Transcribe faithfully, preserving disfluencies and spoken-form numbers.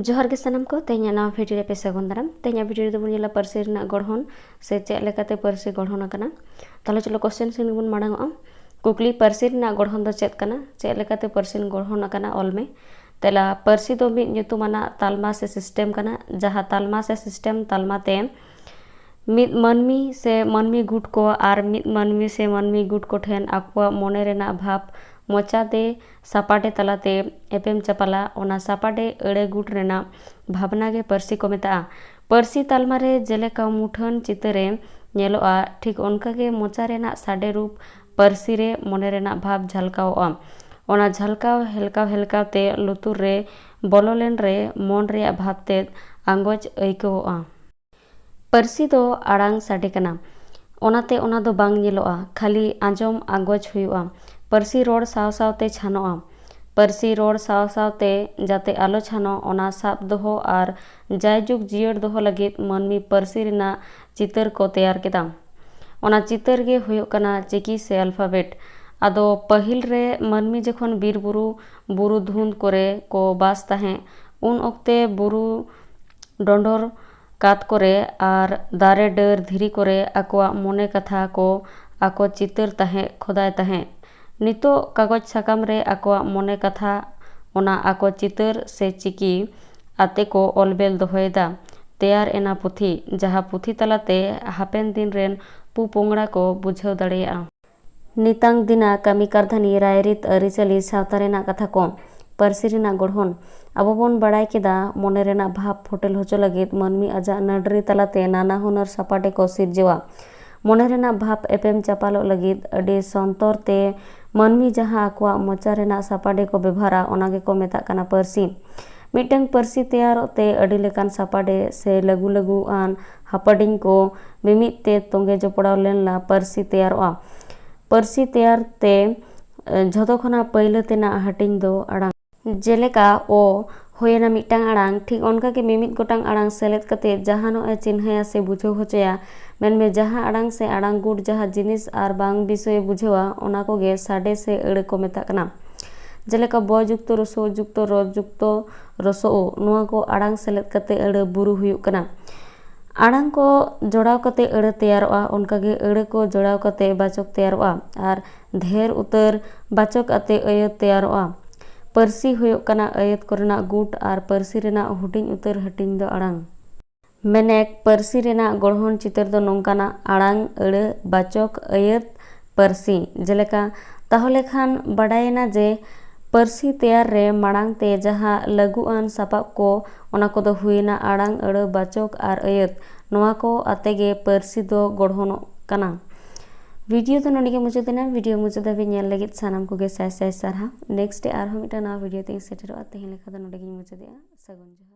ᱡᱚᱦᱟᱨ ᱜᱮ ᱥᱟᱱᱟᱢ ᱠᱚ, ᱛᱮᱦᱮᱧᱟᱜ ᱱᱟᱣᱟ ᱵᱷᱤᱰᱤᱭᱳ ᱨᱮ ᱯᱮ ᱥᱟᱹᱜᱩᱱ ᱫᱟᱨᱟᱢ᱾ ᱛᱮᱦᱮᱧᱟᱜ ᱵᱷᱤᱰᱤᱭᱳ ᱨᱮᱫᱚ ᱵᱚᱱ ᱧᱮᱞᱟ ᱯᱟᱹᱨᱥᱤ ᱨᱮᱱᱟᱜ ᱜᱚᱲᱦᱚᱱ ᱥᱮ ᱪᱮᱫ ᱞᱮᱠᱟᱛᱮ ᱯᱟᱹᱨᱥᱤ ᱜᱚᱲᱦᱚᱱ ᱟᱠᱟᱱᱟ᱾ ᱛᱟᱦᱚᱞᱮ ᱪᱚᱞᱚ ᱠᱚᱥᱪᱮᱱ ᱥᱮᱫ ᱵᱚᱱ ᱢᱟᱲᱟᱝ ᱚᱜᱼᱟ᱾ ᱠᱩᱠᱞᱤ, ᱯᱟᱹᱨᱥᱤ ᱨᱮᱱᱟᱜ ᱜᱚᱲᱦᱚᱱ ᱫᱚ ᱪᱮᱫ ᱠᱟᱱᱟ? ᱪᱮᱫ ᱞᱮᱠᱟᱛᱮ ᱯᱟᱹᱨᱥᱤ ᱜᱚᱲᱦᱚᱱ ᱟᱠᱟᱱᱟ? ᱚᱞ ᱢᱮ᱾ ᱛᱮᱞᱟ, ᱯᱟᱹᱨᱥᱤ ᱫᱚ ᱢᱤᱫ ᱧᱩᱛᱩᱢᱟᱱᱟᱜ ᱛᱟᱞᱢᱟ ᱥᱮ ᱥᱤᱥᱴᱮᱢ ᱠᱟᱱᱟ, ᱡᱟᱦᱟᱸ ᱛᱟᱞᱢᱟ ᱥᱮ ᱥᱤᱥᱴᱮᱢ ᱛᱟᱞᱢᱟ ᱛᱮ ᱢᱤᱫ ᱢᱟᱹᱱᱢᱤ ᱥᱮ ᱢᱟᱹᱱᱢᱤ ᱜᱩᱴ ᱠᱚ ᱟᱨ ᱢᱤᱫ ᱢᱟᱹᱱᱢᱤ ᱥᱮ ᱢᱟᱹᱱᱢᱤ ᱜᱩᱴ ᱠᱚ ᱴᱷᱮᱱ ᱟᱠᱚᱣᱟᱜ ᱢᱚᱱᱮ ᱨᱮᱱᱟᱜ ᱵᱷᱟᱵᱽ ᱢᱚᱪᱟᱛᱮ ᱥᱟᱯᱟᱰᱮ ᱛᱟᱞᱟᱛᱮ ᱮᱯᱮᱢ ᱪᱟᱯᱟᱞᱟ᱾ ᱚᱱᱟ ᱥᱟᱯᱟᱰᱮ ᱟᱹᱲᱟᱹ ᱜᱩᱴ ᱨᱮᱱᱟᱜ ᱵᱷᱟᱵᱽᱱᱟ ᱜᱮ ᱯᱟᱹᱨᱥᱤ ᱠᱚ ᱢᱮᱛᱟᱜᱼᱟ᱾ ᱯᱟᱹᱨᱥᱤ ᱛᱟᱞᱢᱟ ᱨᱮ ᱡᱮᱞᱮᱠᱟ ᱢᱩᱴᱷᱟᱹᱱ ᱪᱤᱛᱟᱹᱨ ᱮ ᱧᱮᱞᱚᱜᱼᱟ, ᱴᱷᱤᱠ ᱚᱱᱠᱟ ᱜᱮ ᱢᱚᱪᱟ ᱨᱮᱱᱟᱜ ᱥᱟᱰᱮ ᱨᱩᱯ ᱯᱟᱹᱨᱥᱤ ᱨᱮ ᱢᱚᱱᱮ ᱨᱮᱱᱟᱜ ᱵᱷᱟᱵᱽ ᱡᱷᱟᱞᱠᱟᱣᱚᱜᱼᱟ᱾ ᱚᱱᱟ ᱡᱷᱟᱞᱠᱟᱣ ᱦᱮᱞᱠᱟᱣ ᱦᱮᱞᱠᱟᱣ ᱛᱮ ᱞᱩᱛᱩᱨ ᱨᱮ ᱵᱚᱞᱚ ᱞᱮᱱ ᱨᱮ ᱢᱚᱱ ᱨᱮᱭᱟᱜ ᱵᱷᱟᱵᱽ ᱛᱮᱫ ᱟᱸᱜᱚᱪ ᱟᱹᱭᱠᱟᱹᱣᱚᱜᱼᱟ᱾ ᱯᱟᱹᱨᱥᱤ ᱫᱚ ᱟᱲᱟᱝ ᱥᱟᱰᱮ ᱠᱟᱱᱟ, ᱚᱱᱟᱛᱮ ᱚᱱᱟ ᱫᱚ ᱵᱟᱝ ᱧᱮᱞᱚᱜᱼᱟ, ᱠᱷᱟᱹᱞᱤ ᱟᱸᱡᱚᱢ ᱟᱸᱜᱚᱪ ᱦᱩᱭᱩᱜᱼᱟ᱾ ᱯᱟᱹᱨᱥᱤ ᱨᱚᱲ ᱥᱟᱶ ᱥᱟᱶᱛᱮ ᱪᱷᱟᱱᱚᱜᱼᱟ᱾ ᱯᱟᱹᱨᱥᱤ ᱨᱚᱲ ᱥᱟᱶ ᱥᱟᱶᱛᱮ ᱡᱟᱛᱮ ᱟᱞᱚ ᱪᱷᱟᱱᱚᱜ, ᱚᱱᱟ ᱥᱟᱵ ᱫᱚᱦᱚ ᱟᱨ ᱡᱟᱭᱡᱩᱜᱽ ᱡᱤᱭᱟᱹᱲ ᱫᱚᱦᱚ ᱞᱟᱹᱜᱤᱫ ᱢᱟᱹᱱᱢᱤ ᱯᱟᱹᱨᱥᱤ ᱨᱮᱱᱟᱜ ᱪᱤᱛᱟᱹᱨ ᱠᱚ ᱛᱮᱭᱟᱨ ᱠᱮᱫᱟ᱾ ᱚᱱᱟ ᱪᱤᱛᱟᱹᱨ ᱜᱮ ᱦᱩᱭᱩᱜ ᱠᱟᱱᱟ ᱪᱤᱠᱤ ᱥᱮ ᱟᱞᱯᱷᱟᱵᱮᱴ᱾ ᱟᱫᱚ ᱯᱟᱹᱦᱤᱞ ᱨᱮ ᱢᱟᱹᱱᱢᱤ ᱡᱚᱠᱷᱚᱱ ᱵᱤᱨ ᱵᱩᱨᱩ, ᱵᱩᱨᱩ ᱫᱷᱩᱸᱫ ᱠᱚᱨᱮ ᱠᱚ ᱵᱟᱥ ᱛᱟᱦᱮᱸᱫ, ᱩᱱ ᱚᱠᱛᱮ ᱵᱩᱨᱩ ᱰᱚᱸᱰᱚᱨ ᱠᱟᱛ ᱠᱚᱨᱮ ᱟᱨ ᱫᱟᱨᱮ ᱰᱟᱹᱨ ᱫᱷᱤᱨᱤ ᱠᱚᱨᱮ ᱟᱠᱚᱣᱟᱜ ᱢᱚᱱᱮ ᱠᱟᱛᱷᱟ ᱠᱚ ᱟᱠᱚ ᱪᱤᱛᱟᱹᱨ ᱛᱟᱦᱮᱸᱫ, ᱠᱷᱚᱫᱟᱭ ᱛᱟᱦᱮᱸᱫ᱾ ᱱᱤᱛᱚᱜ ᱠᱟᱜᱚᱡᱽ ᱥᱟᱠᱟᱢ ᱨᱮ ᱟᱠᱚᱣᱟᱜ ᱢᱚᱱᱮ ᱠᱟᱛᱷᱟ ᱚᱱᱟ ᱟᱠᱚ ᱪᱤᱛᱟᱹᱨ ᱥᱮ ᱪᱤᱠᱤ ᱟᱛᱮ ᱠᱚ ᱚᱞᱵᱮᱞ ᱫᱚᱦᱚᱭᱮᱫᱟ᱾ ᱛᱮᱭᱟᱨ ᱮᱱᱟ ᱯᱩᱛᱷᱤ, ᱡᱟᱦᱟᱸ ᱯᱩᱛᱷᱤ ᱛᱟᱞᱟᱛᱮ ᱦᱟᱯᱮᱱ ᱫᱤᱱ ᱨᱮᱱ ᱯᱩ ᱯᱚᱝᱲᱟ ᱠᱚ ᱵᱩᱡᱷᱟᱹᱣ ᱫᱟᱲᱮᱭᱟᱜᱼᱟ᱾ ᱱᱤᱛᱟᱝ ᱫᱤᱱᱟ ᱠᱟᱹᱢᱤ ᱠᱟᱨᱫᱷᱟᱹᱱᱤ, ᱨᱟᱭᱨᱤᱛ, ᱟᱹᱨᱤᱪᱟᱹᱞᱤ, ᱥᱟᱶᱛᱟ ᱨᱮᱱᱟᱜ ᱠᱟᱛᱷᱟ ᱠᱚ᱾ ᱯᱟᱹᱨᱥᱤ ᱨᱮᱱᱟᱜ ᱜᱚᱲᱦᱚᱱ᱾ ᱟᱵᱚ ᱵᱚᱱ ᱵᱟᱲᱟᱭ ᱠᱮᱫᱟ, ᱢᱚᱱᱮ ᱨᱮᱱᱟᱜ ᱵᱷᱟᱵᱽ ᱯᱷᱚᱴᱮᱞ ᱦᱚᱪᱚ ᱞᱟᱹᱜᱤᱫ ᱢᱟᱹᱱᱢᱤ ᱟᱡᱟᱜ ᱱᱟᱹᱰᱨᱤ ᱛᱟᱞᱟᱛᱮ ᱱᱟᱱᱟ ᱦᱩᱱᱟᱹᱨ ᱥᱟᱯᱟᱴᱮ ᱠᱚ ᱥᱤᱨᱡᱟᱹᱣᱟ᱾ ᱢᱚᱱᱮ ᱨᱮᱱᱟᱜ ᱵᱷᱟᱵᱽ ᱮᱯᱮᱢ ᱪᱟᱯᱟᱞᱚᱜ ᱞᱟᱹᱜᱤᱫ ᱟᱹᱰᱤ ᱥᱚᱱᱛᱚᱨ ᱛᱮ ᱢᱟᱹᱱᱢᱤ ᱡᱟᱦᱟᱸ ᱟᱠᱚᱣᱟᱜ ᱢᱚᱪᱟ ᱨᱮᱱᱟᱜ ᱥᱟᱯᱟᱰᱮ ᱠᱚ ᱵᱮᱵᱷᱟᱨᱟ, ᱚᱱᱟ ᱜᱮᱠᱚ ᱢᱮᱛᱟᱜ ᱠᱟᱱᱟ ᱯᱟᱹᱨᱥᱤ᱾ ᱢᱤᱫᱴᱟᱝ ᱯᱟᱹᱨᱥᱤ ᱛᱮᱭᱟᱨᱚᱜ ᱛᱮ ᱟᱹᱰᱤ ᱞᱮᱠᱟᱱ ᱥᱟᱯᱟᱰᱮ ᱥᱮ ᱞᱟᱹᱜᱩ ᱞᱟᱹᱜᱩ ᱟᱱ ᱦᱟᱯᱟᱰᱤᱧ ᱠᱚ ᱢᱤᱢᱤᱫ ᱛᱮ ᱛᱚᱸᱜᱮ ᱡᱚᱯᱲᱟᱣ ᱞᱮᱱ ᱞᱟ ᱯᱟᱹᱨᱥᱤ ᱛᱮᱭᱟᱨᱚᱜᱼᱟ᱾ ᱯᱟᱹᱨᱥᱤ ᱛᱮᱭᱟᱨ ᱛᱮ, ᱮ, ᱡᱷᱚᱛᱚ ᱠᱷᱚᱱᱟᱜ ᱯᱟᱹᱭᱞᱟᱹ ᱛᱮᱱᱟᱜ ᱦᱟᱹᱴᱤᱧ ᱫᱚ ᱟᱲᱟᱝ᱾ ᱡᱮᱞᱮᱠᱟ ᱚ ᱦᱩᱭᱮᱱᱟ ᱢᱤᱫᱴᱟᱝ ᱟᱲᱟᱝ, ᱴᱷᱤᱠ ᱚᱱᱠᱟ ᱜᱮ ᱢᱤᱢᱤᱫ ᱜᱚᱴᱟᱝ ᱟᱲᱟᱝ ᱥᱮᱞᱮᱫ ᱠᱟᱛᱮ ᱡᱟᱦᱟᱱᱚᱜ ᱮ ᱪᱤᱱᱦᱟᱹᱭᱟ ᱥᱮ ᱵᱩᱡᱷᱟᱹᱣ ᱦᱚᱪᱚᱭᱟ᱾ ᱢᱮᱱᱢᱮ ᱡᱟᱦᱟᱸ ᱟᱲᱟᱝ ᱥᱮ ᱟᱲᱟᱝ ᱜᱩᱴ ᱡᱟᱦᱟᱸ ᱡᱤᱱᱤᱥ ᱟᱨ ᱵᱟᱝ ᱵᱤᱥᱚᱭᱮ ᱵᱩᱡᱷᱟᱹᱣᱟ, ᱚᱱᱟ ᱠᱚᱜᱮ ᱥᱟᱰᱮ ᱥᱮ ᱟᱹᱲᱟᱹ ᱠᱚ ᱢᱮᱛᱟᱜ ᱠᱟᱱᱟ᱾ ᱡᱮᱞᱮᱠᱟ ᱵᱚ ᱡᱩᱠᱛᱚ ᱨᱚᱥᱚ ᱡᱩᱠᱛᱚ ᱨᱚ ᱡᱩᱠᱛᱚ ᱨᱚᱥᱚ ᱳ, ᱱᱚᱣᱟ ᱠᱚ ᱟᱲᱟᱝ ᱥᱮᱞᱮᱫ ᱠᱟᱛᱮ ᱟᱹᱲᱟᱹ ᱵᱩᱨᱩ ᱦᱩᱭᱩᱜ ᱠᱟᱱᱟ᱾ ᱟᱲᱟᱝ ᱠᱚ ᱡᱚᱲᱟᱣ ᱠᱟᱛᱮ ᱟᱹᱲᱟᱹ ᱛᱮᱭᱟᱨᱚᱜᱼᱟ, ᱚᱱᱠᱟᱜᱮ ᱟᱹᱲᱟᱹ ᱠᱚ ᱡᱚᱲᱟᱣ ᱠᱟᱛᱮ ᱵᱟᱪᱚᱠ ᱛᱮᱭᱟᱨᱚᱜᱼᱟ ᱟᱨ ᱰᱷᱮᱨ ᱩᱛᱟᱹᱨ ᱵᱟᱪᱚᱠ ᱟᱛᱮ ᱟᱹᱭᱟᱹᱛ ᱛᱮᱭᱟᱨᱚᱜᱼᱟ᱾ ᱯᱟᱹᱨᱥᱤ ᱦᱩᱭᱩᱜ ᱠᱟᱱᱟ ᱟᱹᱭᱟᱹᱛ ᱠᱚᱨᱮᱱᱟᱜ ᱜᱩᱴ ᱟᱨ ᱯᱟᱹᱨᱥᱤ ᱨᱮᱱᱟᱜ ᱦᱩᱰᱤᱧ ᱩᱛᱟᱹᱨ ᱦᱟᱹᱴᱤᱧ ᱫᱚ ᱟᱲᱟᱝ᱾ ᱢᱮᱱᱮᱠ ᱯᱟᱹᱨᱥᱤ ᱨᱮᱱᱟᱜ ᱜᱚᱲᱦᱚᱱ ᱪᱤᱛᱟᱹᱨ ᱫᱚ ᱱᱚᱝᱠᱟᱱᱟ: ᱟᱲᱟᱝ, ᱟᱹᱲᱟᱹ, ᱵᱟᱪᱚᱠ, ᱟᱹᱭᱟᱹᱛ, ᱯᱟᱹᱨᱥᱤ᱾ ᱡᱮᱞᱮᱠᱟ, ᱛᱟᱦᱚᱞᱮ ᱠᱷᱟᱱ ᱵᱟᱰᱟᱭᱮᱱᱟ ᱡᱮ ᱯᱟᱹᱨᱥᱤ ᱛᱮᱭᱟᱨ ᱨᱮ ᱢᱟᱲᱟᱝ ᱛᱮ ᱡᱟᱦᱟᱸ ᱞᱟᱹᱜᱩ ᱟᱱ ᱥᱟᱯᱟᱵ ᱠᱚ, ᱚᱱᱟ ᱠᱚᱫᱚ ᱦᱩᱭᱮᱱᱟ ᱟᱲᱟᱝ, ᱟᱹᱲᱟᱹ, ᱵᱟᱪᱚᱠ ᱟᱨ ᱟᱹᱭᱟᱹᱛ᱾ ᱱᱚᱣᱟ ᱠᱚ ᱟᱛᱮ ᱜᱮ ᱯᱟᱹᱨᱥᱤ ᱫᱚ ᱜᱚᱲᱦᱚᱱᱚᱜ ᱠᱟᱱᱟ᱾ ᱵᱷᱤᱰᱤᱭᱳ ᱫᱚ ᱱᱚᱰᱮ ᱜᱮ ᱢᱩᱪᱟᱹᱫ ᱮᱱᱟ᱾ ᱵᱷᱤᱰᱤᱭᱳ ᱢᱩᱪᱟᱹᱫ ᱫᱷᱟᱹᱵᱤᱡ ᱧᱮᱞ ᱞᱟᱹᱜᱤᱫ ᱥᱟᱱᱟᱢ ᱠᱚᱜᱮ ᱥᱟᱭ ᱥᱟᱭ ᱥᱟᱨᱦᱟᱣ᱾ ᱱᱮᱠᱥᱴ ᱨᱮ ᱟᱨᱦᱚᱸ ᱢᱤᱫᱴᱟᱝ ᱱᱟᱣᱟ ᱵᱷᱤᱰᱤᱭᱳ ᱛᱮᱧ ᱥᱮᱴᱮᱨᱚᱜᱼᱟ᱾ ᱛᱮᱦᱮᱧ ᱞᱮᱠᱟ ᱫᱚ ᱱᱚᱰᱮ ᱜᱮᱧ ᱢᱩᱪᱟᱹᱫᱮᱜᱼᱟ᱾ ᱥᱟᱹᱜᱩᱱ ᱡᱚᱦᱟᱨ᱾